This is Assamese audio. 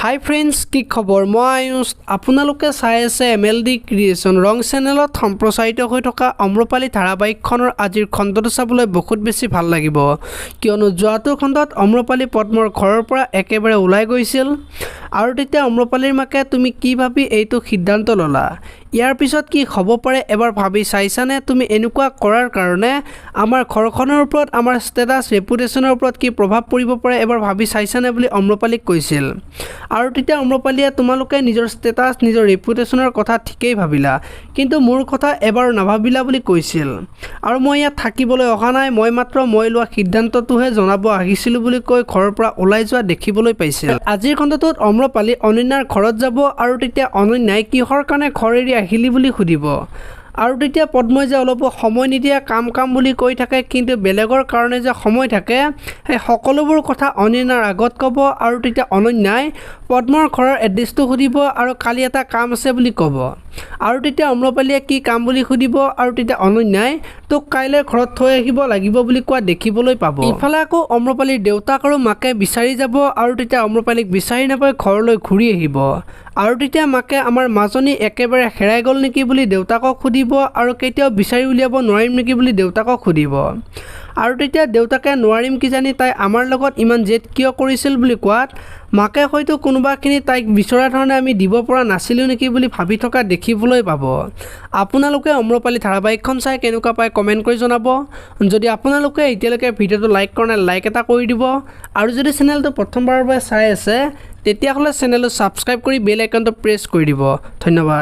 হাই ফ্ৰেণ্ডছ, কি খবৰ? মই আয়ুষ, আপোনালোকে চাই আছে এমএলডি ক্ৰিয়েশ্যন। ৰং চেনেলত সম্প্ৰচাৰিত হৈ থকা অম্ৰপালি ধাৰাবাহিকখনৰ আজিৰ খণ্ডটো চাবলৈ বহুত বেছি ভাল লাগিব, কিয়নো যোৱাটো খণ্ডত অম্ৰপালি পদ্মৰ ঘৰৰ পৰা একেবাৰে ওলাই গৈছিল আৰু তেতিয়া অম্ৰপালিৰ মাকে "তুমি কি ভাবি এইটো সিদ্ধান্ত ল'লা? ইয়াৰ পিছত কি হ'ব পাৰে এবাৰ ভাবি চাইছানে? তুমি এনেকুৱা কৰাৰ কাৰণে আমাৰ ঘৰখনৰ ওপৰত, আমাৰ ষ্টেটাছ, ৰেপুটেশ্যনৰ ওপৰত কি প্ৰভাৱ পৰিব পাৰে এবাৰ ভাবি চাইছানে?" বুলি অম্ৰপালিক কৈছিল। আৰু তেতিয়া অম্ৰপালিয়ে "তোমালোকে নিজৰ ষ্টেটাছ, নিজৰ ৰেপুটেশ্যনৰ কথা ঠিকেই ভাবিলা, কিন্তু মোৰ কথা এবাৰো নাভাবিলা" বুলি কৈছিল। আৰু "মই ইয়াত থাকিবলৈ অহা নাই, মই মাত্ৰ মই লোৱা সিদ্ধান্তটোহে জনাব আহিছিলোঁ" বুলি কৈ ঘৰৰ পৰা ওলাই যোৱা দেখিবলৈ পাইছিল। আজিৰ খণ্ডটোত অম্ৰপালি অনন্যাৰ ঘৰত যাব আৰু তেতিয়া অনন্যাই "কিহৰ কাৰণে ঘৰ এৰি আহিলি?" বুলি সুধিব। আৰু তেতিয়া পদ্মই যে অলপো সময় নিদিয়ে, কাম কাম বুলি কৈ থাকে, কিন্তু বেলেগৰ কাৰণে যে সময় থাকে, সেই সকলোবোৰ কথা অনন্যাৰ আগত ক'ব। আৰু তেতিয়া অনন্যাই পদ্মৰ ঘৰৰ এড্ৰেছটো সুধিব আৰু কালি এটা কাম আছে বুলি ক'ব। আৰু তেতিয়া অম্ৰপালিয়ে কি কাম বুলি সুধিব আৰু তেতিয়া অনন্যাই "তোক কাইলৈ ঘৰত থৈ আহিব লাগিব" বুলি কোৱা দেখিবলৈ পাব। ইফালে আকৌ অম্ৰপালিৰ দেউতাক আৰু মাকে বিচাৰি যাব আৰু তেতিয়া অম্ৰপালিক বিচাৰি নাপাই ঘৰলৈ ঘূৰি আহিব। আৰু তেতিয়া মাকে "আমাৰ মাজনী একেবাৰে হেৰাই গ'ল নেকি?" বুলি দেউতাকক সুধিব আৰু "কেতিয়াও বিচাৰি উলিয়াব নোৱাৰিম নেকি?" বুলি দেউতাকক সুধিব। আৰু তেতিয়া দেউতাকে "নোৱাৰিম কিজানি, তাই আমাৰ লগত ইমান জেদ কিয় কৰিছিল?" বুলি কোৱাত মাকে হয়তো কোনোবাখিনি তাইক বিচৰা ধৰণে আমি দিব পৰা নাছিলোঁ নেকি বুলি ভাবি থকা দেখিবলৈ পাব। আপোনালোকে অম্ৰপালি ধাৰাবাহিকখন চাই কেনেকুৱা পায় কমেণ্ট কৰি জনাব। যদি আপোনালোকে এতিয়ালৈকে ভিডিঅ'টো লাইক কৰা নাই, লাইক এটা কৰি দিব। আৰু যদি চেনেলটো প্ৰথমবাৰৰ বাবে চাই আছে, তেতিয়াহ'লে চেনেলটো ছাবস্ক্ৰাইব কৰি বেল আইকনটো প্ৰেছ কৰি দিব। ধন্যবাদ।